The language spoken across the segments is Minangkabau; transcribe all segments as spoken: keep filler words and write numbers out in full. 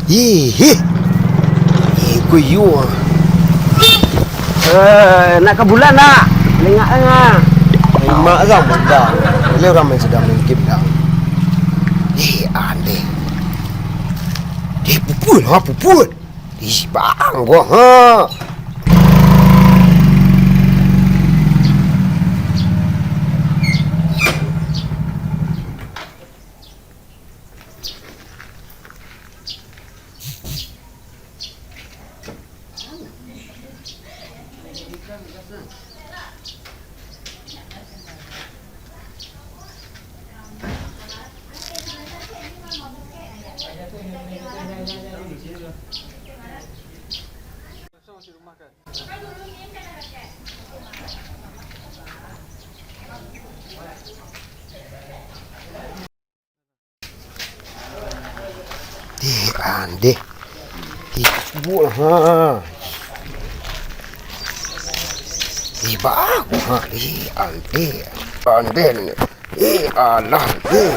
Ih, ih. Ih, kuyuang. Eh, nak ka bulan dak? Lengak-lengak. Lengak kan budak. Boleh urang main sadang main game dah. Ih, aneh. Ih, puput ha, puput. Ih, bang gua ha. Deh, andeh. Ih, cubo lah, ha. Ih, bagus, ha. Ih, andeh. Andeh ni. Ih, alah, andeh.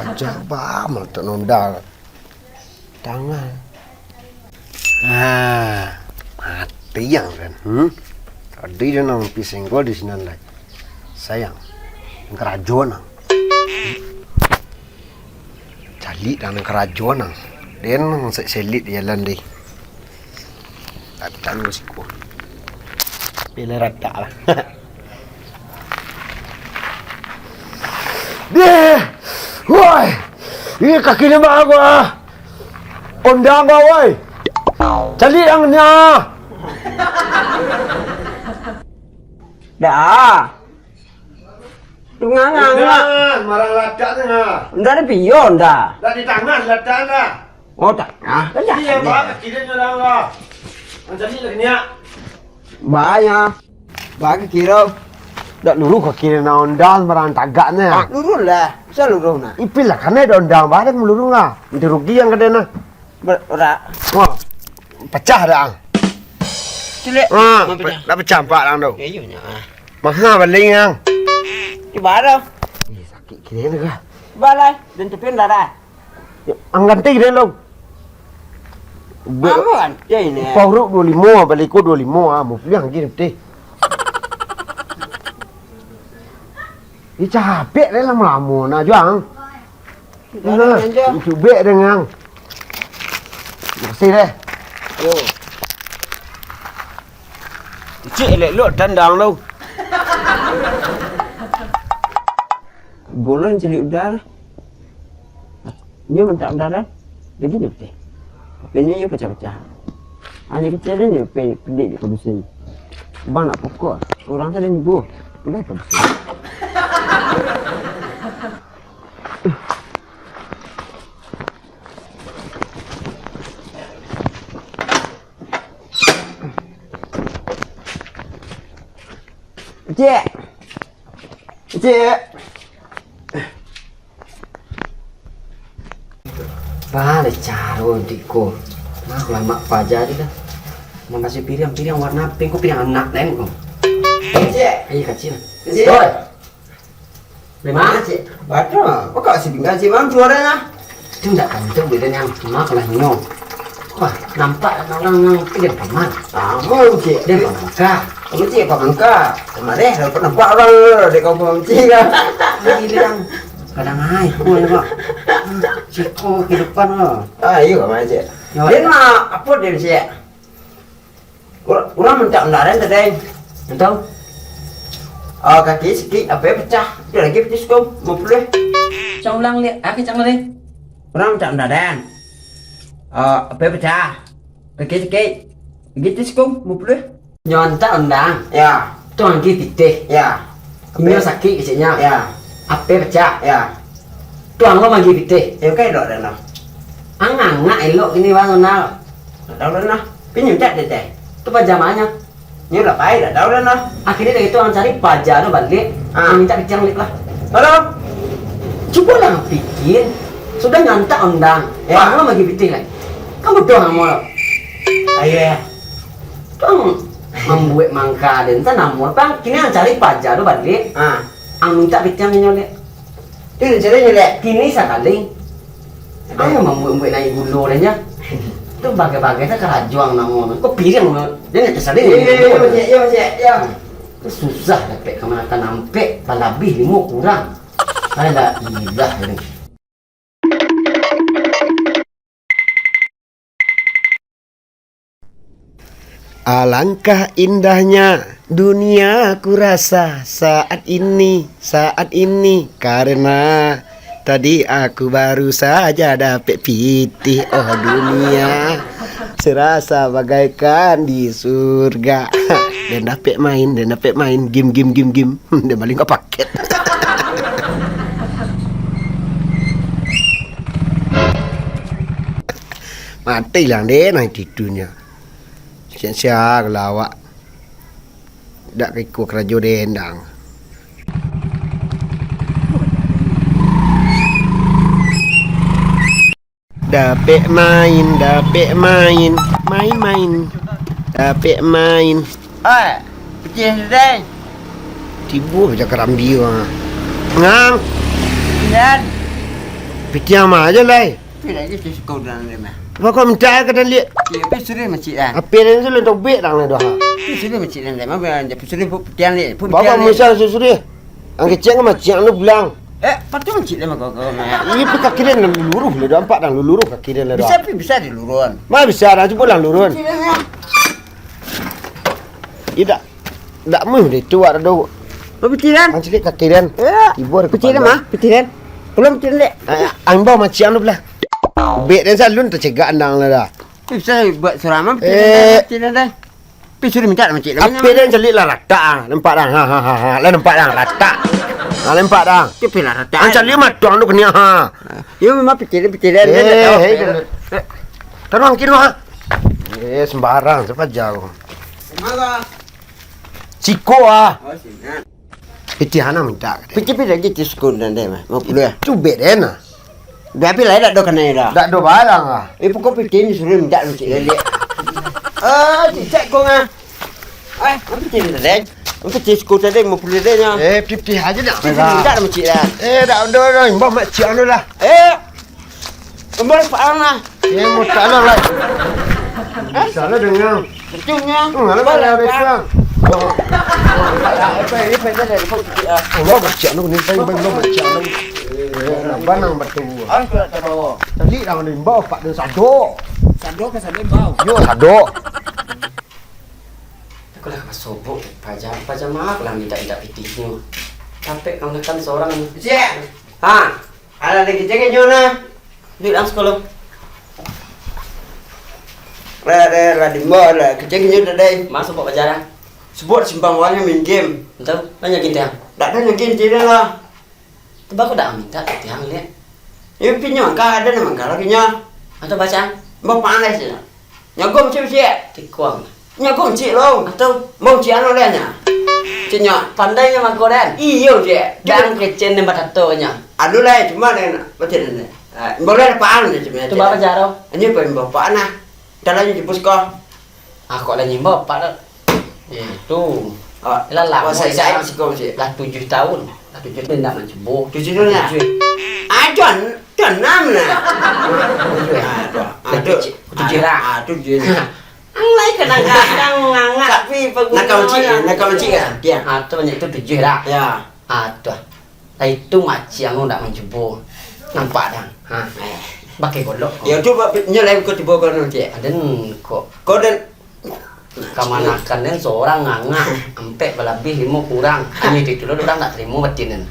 Aja ba meletak nonda. Tangan. Ah, mati yang kan. Hmm? Tadi dia nang pi senggol di sinan lai. Sayang. Nang karajo nang. Calik dah nang karajo nang. Den nang se-, selit di jalan deh. Datang ke siku. Pilih ratak lah. Deh! Woi! Ini kaki ni mak aku ah! Ondang kau, woi! Calik yang ni ah! Dah. Tungah nganga. Dah, marang ladak tu, nah. Ndak ada pion dah. Dah di tangan ladak dah. Oh, tangah kan dah. Iya, bah, kaki dia orang lah. Macam ni lah niat. Banyak. Bah, kaki dia. Dak luruh kaki dia nak ondang barang tagaknya. Luruh lah. Bisa luruh nah. Ipil lah, karena ada ondang, bah, ada luruh lah. Nanti rugi yang kada nah. Ber-, ora. Wah, pecah dah. Cilek. Ah, mau pecah. Dah pecah empat orang tu. Ya, iya nya. Ah. Maha paling yang. Di mana? Ih, sakit kiri ni kah? Balai, dan tepi dah dah. Ya, ang ganti kiri tu. Be-, apa ganti ni? Pauruk dua lima, balik ko dua lima, ah, mau pulang lagi nanti. Ih, capek deh lamo-lamo nak juang. Nah, cubek dengan. Makasih deh. Yo. Cik elok-elok tandang tu. Bolon cari udara. Nyo mintak darah, jadi nyo pitih. Tapi nyo iyo pacah-pacah. Hanya kecil nyo pe-, pedik di kabusen. Bang nak pokok, urang tadi nyo buah, udah kabusen. Cik. Cik. Bah, ada caro diko. Nah, lamak paja tadi dah. Mambasuah piriang, piriang warna pink, ko piriang anak lain ko. Cik. Iya, kacil. Cik. Oi. Memang, Cik. Batua, kok si pinggan Cik, Mam, suaranya? Itu ndak tentu beda yang cuma kalau nyo. Wah, nampak orang yang tidak teman. Amun, Cik. Dia pangka. Kamu, Cik, pangka. Kemarin dapat nampak orang di kampung Cik kan. Ini yang kadang ai, ko ya, Pak. Ciko ke depan lo. Ah, iyo, Mak Cik. Yo. Dia nak apa dia, Cik? Ur-, urang mintak undaran tadi. Entah. Ah, kaki sikit, apa pecah? Ada lagi pecah sikit, lima puluh. Cang ulang lihat, ah, kecang tadi. Urang mintak undaran. Ah, apa pecah? Kaki sikit. Gitu sikit, lima puluh. Nyo mintak undang. Ya. Tuang gi pitih. Ya. Inyo sakik keceknyo. Ya. Apa pecah? Ya. Tuang lo magi pitih. Ya, bukan elok dah, nah. Ang angak elok kini, Bang Ronald. Dah, dah, dah, nah. Pinjam cak teteh. Tu pajamanyo. Nyo lah pai dah, dah, dah, nah. Akhirnyo dari tu ang cari paja tu baliak. Ah. Ang mintak pitih ang baliak lah. Halo. Cubolah ang pikir. Sudah nyantak undang. Ya. Tuang lo magi pitih lai. Kan bodoh ang mau lo. Ayo, ya. Tuang mambuek mangka den, entah namo. Bang, kini ang cari paja tu baliak. Ah. Ang mintak pitih ang nyo liak. Tu cari nyo liak. Kini sakali. Ayo mambuek-buek naiak gulo deh nyo. Tu bagai-bagai ka karajo ang namo tu. Ko piriang tu. Jan nak saling. Iyo, iyo, iyo, Mancik, iyo, Mancik, iyo. Tu susah dapek kamanakan ampek, talabiah limo kurang. Alah, ilah ni. Alangkah indahnya dunia ku rasa saat ini, saat ini, karena tadi aku baru saja dapek pitih. Oh dunia, serasa bagaikan di surga. Den dapek main, den dapek main game, game, game, game. Den bali ka paket. Mati lah den, nang tidunyo. Sia-sia lah awak. Dak ka iko karajo den dang. Dapek main, dapek main, main-main. Dapek main. Oi, pitih den. Tibo baja karambia, ah. Ngang. Den. Pitih ma ajo lai. Pila lagi tu siko urang ni mah. Apa kau minta ka den liak? Iyo, pi suruah Mancik lah. Apo den tu lentong bek dang lah doh. Pi suruah Mancik lah, mah pi suruah putihan liak. Bapak misal suruah. Ang kecek kan Mancik anu pulang. Eh, patu Mancik lah mah kau, kau mah. Iyo, pi kaki den luruh lah doh, nampak dang luruh kaki den lah doh. Bisa, pi bisa diluruhan. Ma bisa dah, cubo lah luruhan. Mancik lah, mah. Iyo dak. Dak muh deh tu wak dah. Oh, pitiran. Ang cilik kaki den. Iyo. Ibo dah pitiran kepala. Mah, pitiran. Pulang pitiran dek. Ah, ang bao Mancik anu lah. Bek den salun tacegak andang lah dah. Bisa buat surama pitiran Eh. Dek, pitiran dek. Pi suruah minta Mancik lah. Apo den caliak lah ratak ah. Nampak dah. Ha ha ha ha. Lah nampak dah ratak. Ha nampak dah. Tu pila ratak. Ang caliak matuang tu kena ha. Yo memang pitiran pitiran Eh, dek. Eh, eh. Taruang kilo ha. Eh, sembarang siapa jauh. Mana? Siko ah. Oh, sini. Pitih ana minta ka den. Pitih pi lagi ti siko nan deh mah. Lima puluh ya. Cubek den ah. Dah pi lai dak do kanai dah. Dak do barang ah. Eh, pokok pitih ni suruh minta Mancik lai. Ah, cicak kong ah. Eh, apa pitih ni tadi? Apa pitih siko tadi lima puluh tadi nya? Eh, pitih aja dak. Pitih minta Mancik dah. Eh, dak do dah. Imbau Mancik anu lah. Eh, Kembali Pak Ana. Ini mau tanah lah. Salah dengar. Betulnya. Hmm, alah, alah, alah, alah. Oh. Apa ini pendek dari pun kita. Allah baca lu ni, bang, bang, Allah baca lu. Eh, banang batu. Ah, sudah tahu. Tadi dah menimbau Pak Dun Sado. Sado ke Sado bau? Yo, Sado. Aku lah kasobok, paja, paja maaf lah minta-minta pitih tu. Sampai kau makan seorang ni. Cik. Ha. Alah, lagi cek nyo nah. Duit ang sepuluh. Lah, lah, lah, di mall lah. Kecek nyo dah, dai. Masuk buat pajaran. Sebut simpang wanya main game. Entah, banyak kita. Tak ada lagi cerita lah. Tu baku dah minta tiang lihat. Ya, pinyo, angka ada nama angka lagi nyo. Atau baca? Bapak aneh sih. Nyago Mancik, Mancik. Tikuang. Nyago Mancik lo. Atau? Mancik anu lah nya. Cik nyo. Pandai nyo mangko den. Iyo, Cik. Dan kecen den batato nyo. Anu lah, cuma den, macam ni. Ah, boleh ada paan ni, cuma Tu bapak jaro. Ini pun bapak nah. Dalam ni bos ko. Ah, kok lah nyimbo, Pak, dah. Eh, tu. Ah, Lah lama saya, dah. Saya masih kau, Cik. Lah tujuh tahun. Lah tujuh tahun ndak mancubo. Tujuh tahun, ya? Tujuh. Ah, John, John enam lah. Tujuh, ya? Ah, tu. Ah, Lah tu. Tujuh, tujuh lah. Ah, tujuh. Ang lai kadang-kadang ngangak pi paguno. Nak kau cik, nak kau cik kan? Dia. Ah, tu banyak tu tujuh lah. Ya. Ah, tu. Lah itu maciang ndak mancubo. Nampak dah. Ha. Pakai golok. Ya, cubo nyo lai kau cubo kau nanti. Aden kok. Kau dan Kamanakan den seorang ngangak, ampek balabih, limo kurang. Hanyo itu lo urang ndak tarimo batin den.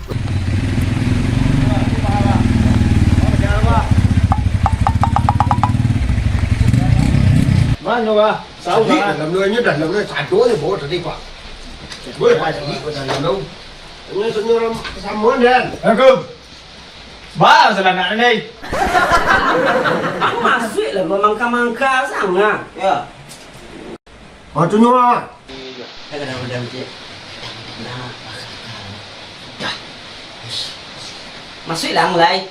Mano, Bah? Sahur, Tadi Bah. Dalam dua nyo dah, dalam dua sado nyo bawa tadi, Pak. Boleh, Pak, tadi dalam dua. Ini senyum sama, Dan. Assalamualaikum. Bah, masalah anak ni. Ang masuak lah, mamangka-mangka sangat. Ya. Ah, tu nyo ah. Kadang-kadang, Cik. Nah, dah. Masuak lah, mulai.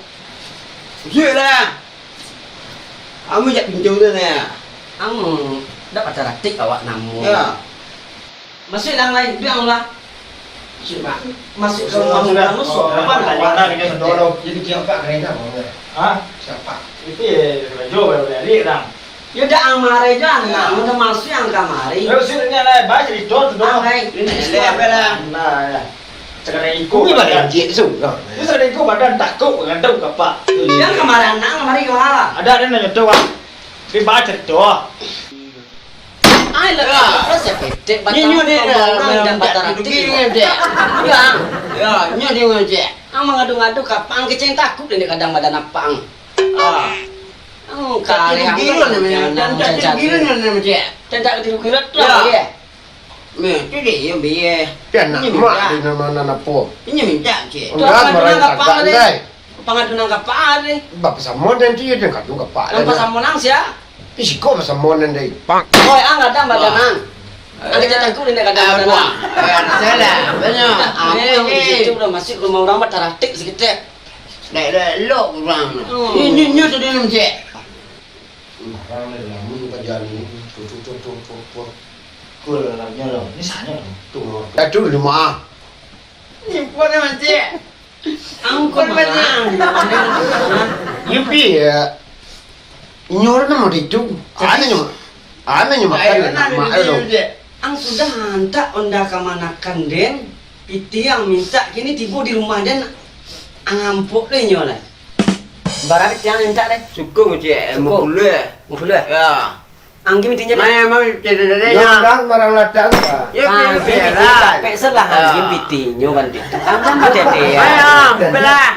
Masuak lah. Kamu jak pintu tu, nah. Ang dak pacah ratik awak namo. Ya. Masuak lah, mulai. Biang lah. Cik, Pak. Masuk ke rumah orang tu sopan lah. Jadi, siapa kereta, Bang? Hah? Siapa? Itu ya, kerja baru dari orang. Ya, dah amarah je anak, udah masuk yang kamari. Terus ini lah, baca cerita tu dong. Ah, baik. Ini siapa lah? Nah, ya. Sekarang ikut. Ini badan cik tu. Ini sekarang ikut badan takut, ngadau kapak. Yang kemarin anak, kemarin kemana? Ada, ada nanya tu, Bang. Tapi baca cerita. Ai, lah, terus ya, ketek. Nyo, nyo, batang dia dah, orang dah dah, batang dah, ratik. Dia, dia. Ya, ya, nyo dia ngecek. Ang mangadu-ngadu ka pang keceng, takut dia kadang badan apang. Ah. Ang kari ang biru namanya, jangan dan cacat biru namanya, cek. Cacat biru-biru tu, ya. Nah, tu dia yang biar. Dia nak mak dia nama nan apa? Ini minta, cek. Enggak, marah tak dai. Pangadu nan kapak ni. Bapa samo dan tu dia kadung kapak. Nan pasamo nang sia? Di siko pasamo nan dai. Oi, ang kadang badan ang. Ang kecek takut dia kadang badan ang. Salah, banyak. Eh, di situ dah masuk rumah orang, bataratik saketek. Dah elok-elok urang. Nyo, nyo, nyo tu dia, cek. Urang dah lama ni paja ni. Tu, tu, tu, tu, tu, tu. Kul lah nyo lo. Ni sanyo tu. Tu, tu. Dah tu rumah. Ni pun dia, cek. Ang ko manang. Yo pi, ya. Inyo urang namo ditu. Aneh nyo. Aneh nyo makan, nak mak lo. Ang sudah antak onda kamanakan den, pitih ang mintak, kini tibo di rumah den, ang ampok lo inyo lah. Bara pitih ang mintak deh? Suko, cek. Suko. Limo puluah. Limo puluah? Ya. Ang gin pitinyo, Pak. Main, main, cek, cek, cek, yo, ya. Undang barang latang, Pak. Ya, ah, gin pitinyo, capek selah, ah, gin pitinyo, kan, pitinyo. Ang kan, cek, cek, ya. Ayo, belah.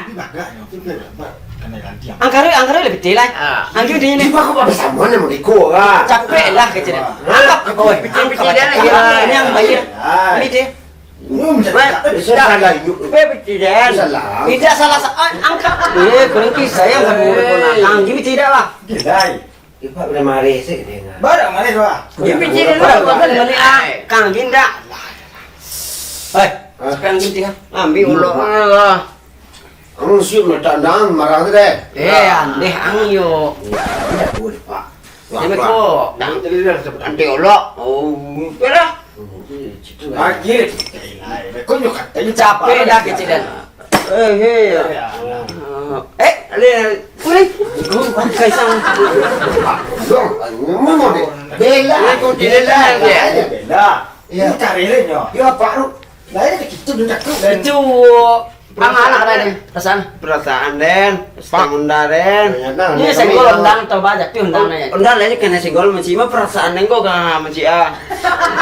Angkara, angkara lah pitih lah. Ah. Ang gin pitinyo ni. Di bawah apa sama ni, mau ikut, kan? Capek lah, kecil. Ah. Angkap, oi, pitih, pitih dia lagi. Ini yang bayar. Ah. Ini dia. Sudah lah, yuk. Be, pitih dia. Salah. Tidak salah, sa-, ah, angkap. Eh, kurang kisah yang kamu, eh, ang gin pitinyo lah. Gila. Ipak udah mareh sih dia. Baru mareh, Pak. Dia pincin dulu, baru balik, ah. Kang Ginda. Hei, sekarang gini, ah. Ambil ulok lah. Kamu siap nak tandang marah tu deh. Eh, andeh ang yo. Tidak boleh, Pak. Dia kok. Nanti ulok. Oh, oke lah. Lagi. Kau nyo katanya capek dah kecil dah. Eh, hei. Eh, ale, ale. Uli. Kaisang. Dong, ngomong deh. Bela. Ini kunci bela, bela. Bela. Iya. Ini cari le nyo. Yo, Pak, lu. Lah, ini kita udah cakap. Itu anak-anak tadi. Perasaan. Perasaan, Den. Setang undang, Den. Ini senggol undang, tau banyak ti undang, Den. Undang aja kena senggol, mencima perasaan, Den, kok ka mencik, ah.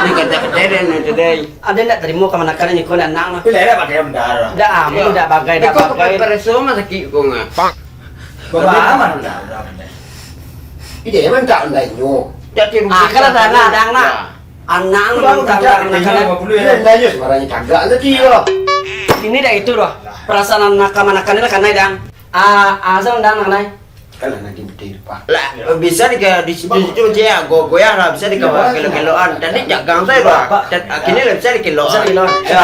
Ini kata-kata, Den, itu, Den. Ada ndak terima kamanakan ni, kau nak nang lah. Pilih dah pakai undang lah. Dah, amu dah bagai, dah bagai. Kau pakai pereso mah sakit kau ngah. Bapak aman undang, undang, undang. Iya, emang tak undang nyo. Jadi rugi. Ah, kan dah, dah, dah, nah. Anak lu mantap, anak-anak. Iya, dah, iya, sembarang tagak tadi lah. Ini dah itu dah. Perasaan anak kamanakan ni lah, kanai, dang. Ah, ah, asal undang, kanai. Kan anak gini betul, Pak. Lah, bisa di, di situ-situ je ya, go-, goyah lah, bisa di kelo-keloan. Tadi jagang saya, Pak. Dan akhirnya lah bisa di kelo. Bisa di kelo. Ya.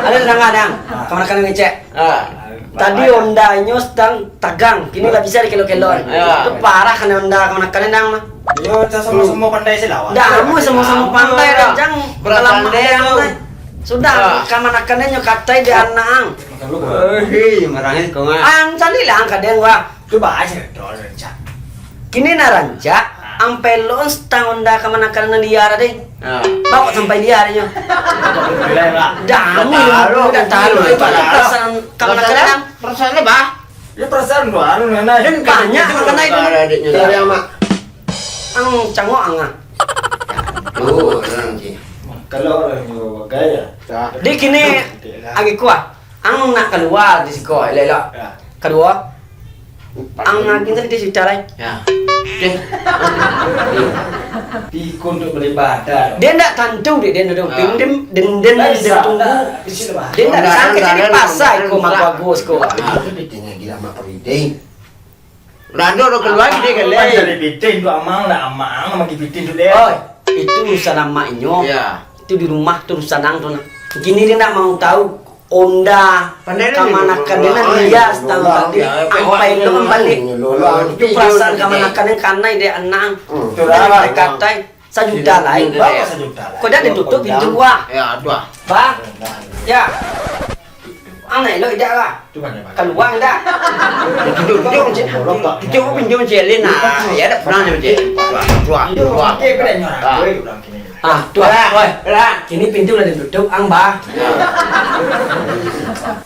Ada undang, dang. Kamanakan ngecek. Ah. Tadi onda inyo setang tagang, kini lah bisa dikelo-kelon. Ya. Itu parah kan onda kamanakan nang mah. Yo, kita sama-sama pandai sih lawan. Dah, kamu sama-sama pandai, dah, jang. Sudah, kamanakan nyo katai di anak ang. Hei, marah ni kau, ah. Ang cari lah, ang kadang, wah. Coba aja, dol, rancak. Kini nah rancak, ang pelok setang onda kamanakan nang liar deh. Ah. Bawa sampai liar nyo. Boleh, Pak. Dah, kamu dah tahu, dah tahu. Itu dah tahu. Perasaan kamanakan nang. Perasaannya, bah? Ya, perasaan baru, nah, nah. Banyak yang kena itu. Dari yang mak. Ang cangok ang, ah. Oh, nanti. Kalau orang yang bagai ya. Di kini, agi kuah. Ang nak kalua di siko, elok-elok. Ya. Kaduo, ang agin tadi di siko lai. Ya. Oke. Pikun untuk beribadah. Dia ndak tantu, dia, dia ndak. Ah. Pindem, den, den, den tunggu. Dia ndak sangka jadi pasai ko mangko agus ko. Ah, itu pitihnya gila mak pemidai. Rando dah keluar gede kali. Jadi pitih tu amang, dah amang, amang pitih tu deh. Oi, itu urusan amaknyo. Ya. Itu di rumah tu urusan ang tu nah. Kini dia ndak mau tahu. Onda kamanakan dia nan liar setang tadi. Ampai lo kembali. Itu perasaan kamanakan yang kanai dek anang. Katai sajuta lai. Kau dah ditutup pintu, wah. Ya, aduh. Bah. Ya. Ang nak elok indak lah? Kalua indak? Duduk, duduk, duduk, duduk, pinjam cek Lin lah. Ya, dak pulang cek. Tuah, tuah, tuah. Ah, tuah, oi, lah. Kini pintu lah ditutup, ang, bah.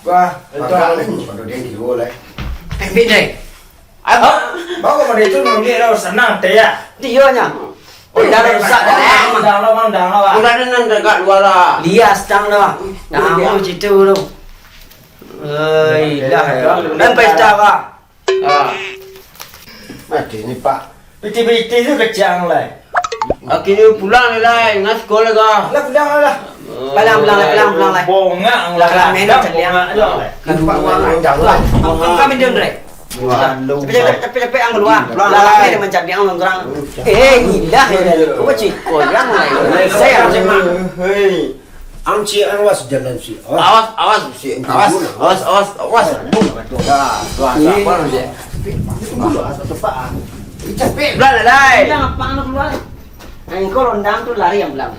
Wah, betul. Pembik deh. Ayo, bawa pada itu nunggu lo, senang teh ya. Dia nya. Oh, dah rusak dah. Undang lo, undang lo. Udah ada nan dekat luar lah. Lias tang dah. Nah, aku situ tu. Hei, dah ya. Dan pesta, Pak. Ah. Mati ni, Pak. Piti-piti tu kecang lah. Akhirnya pulang lah, lah. Ngas sekolah kah? Lah, pulang lah. Pulang, pulang lah, pulang, pulang lah. Bongak lah. Lah, main dah, caliang. Bongak dah. Nampak uang dah. Wah, wah. Kami dun, Rek. Wah, lu. Capek, capek, capek, capek, ang keluar. Pulang lah, lah, lah. Main mancaliang, orang. Eh, gila ya. Kau cik, kau yang mulai. Saya harus. Hei. Ang cik, awas jalan cik. Awas, awas, cik. Awas, awas, awas, awas. Dah, dah, sabar je. Tunggu dulu, asal cepat, ah. Capek. Belah, lah, lai. Bilang apa, ang keluar? Engkau rondang tu lari yang bilang.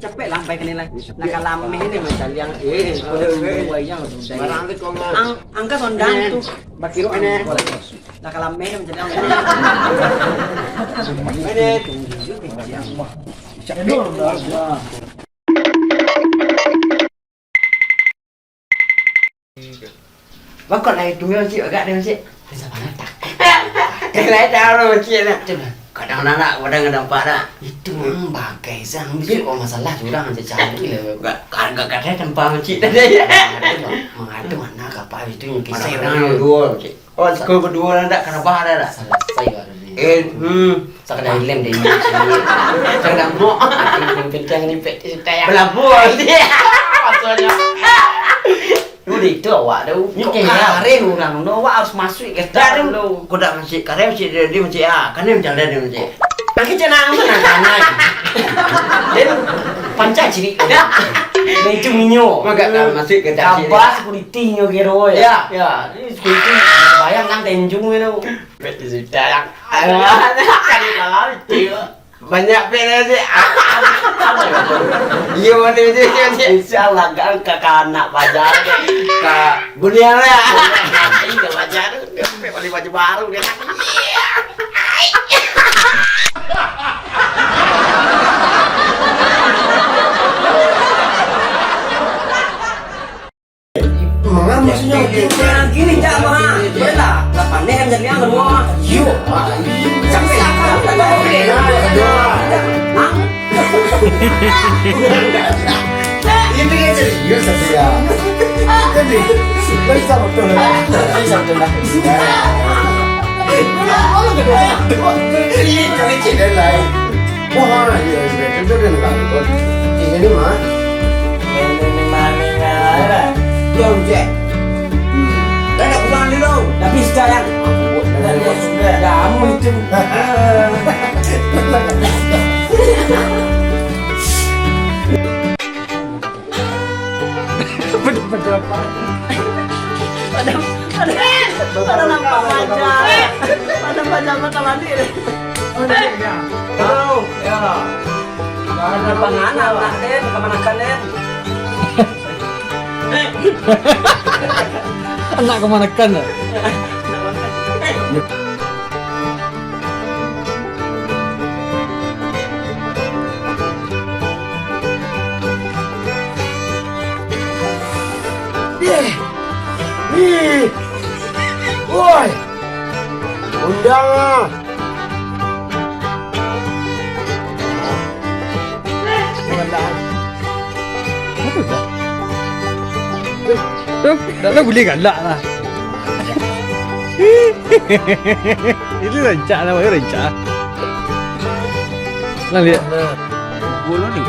Capek lah, sampai kini lah. Nak kalameh ni macam yang, eh, kau dah buat yang sudah. Barang tu kau nggak. Ang-, angkat rondang tu. Bakiro ini. Nak kalameh ni macam yang. Ini. Capek. Bangkok lah itu, Cik. Agak dia, Cik. Dia sabar, tak. Dia lah tahu, Cik, nak. Cik, kadang-kadang nak, kadang nampak tak? Itu memang bagai sang. Cik, kok masalah curang, Cik, cari lah. Agak, agak kadang nampak, Cik, tadi. Mengadu, mengadu, anak kapal itu yang kisah. Kadang-kadang orang dua, Cik. Oh, sekolah berdua lah, tak kena bahas dah, tak? Selesai baru ni. Eh, hmm. Sakadar ilem deh, ilem sini. Sakadar mok. Ilem kencang ni, pek, cerita ya. Belabuh, dia. Maksudnya. Udah itu awak tu. Ni kok kira. Kareh orang tu, awak harus masuk ke dalam tu. Kau dak masuk, kareh masuk dia, dia masuk, ah. Kan dia macam dia, dia masuk. Nak kecil nak, nak, nak, nak. Dan pancak cirik. Dan itu minyo. Maka dah masuk ke dalam. Gambar security nyo kiro, ya. Ya. Ya. Ini security, bayang nang tenjung tu. Pek tu sudah yang. Alah, kali malam itu. Banyak pek lah, Cik. Iya, mana, Cik, Cik, Cik? Insya Allah, kan, kakak anak pajar. Kak, bulian lah. Nanti dia pajar tu, dia pek beli baju baru, dia tak. Manga maksudnyo? Gini, jak, Manga. Boleh tak? Lah pandai kan jadi yang kedua. Yo. Sampai lah, kan, tak tahu. Hah? Ini kan serius, tapi ya. Jadi, bisa betul lah. Bisa betul lah. Iya, kami cek dan lain. Wah, iya, iya, itu dia nak ikut. Ini mah. Ini mah, ini mah. Tuh, Jack. Hmm. Dah nak pulang dulu. Tapi sekarang. Dah, dah, dah, dah, dah, dah, dah. Pada, pada apa? Pada, pada, pada nampak pajar. Pada pajar mata mandi deh. Oh, iya, iya. Tahu, ya. Ada panganan lah, Den. Kemanakan, Den? Anak kemanakan, ya? Ih. Ih. Woi. Undang ah. Apa dah? Tuh, dah lah boleh galak lah. Ini rancak lah, baru rancak. Nah, lihat. Bulu ni.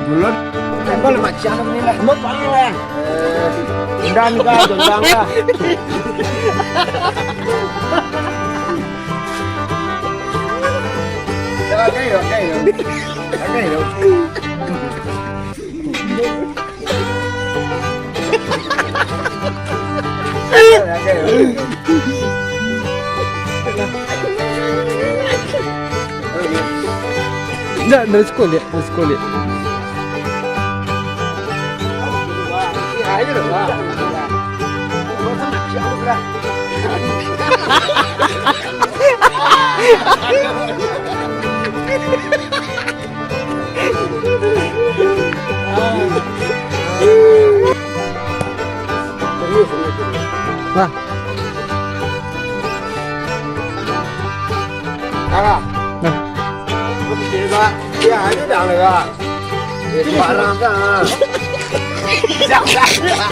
Bulu. Tembal macam ni lah. Mau pangan. Undang kah, undang kah? Oke, oke, oke. Oke, oke. Ndak, dari sekolah, dari sekolah. Wah. Salah. Nah. Dia, dia dah lah. Dia sembarang kan. Sudah, sudah.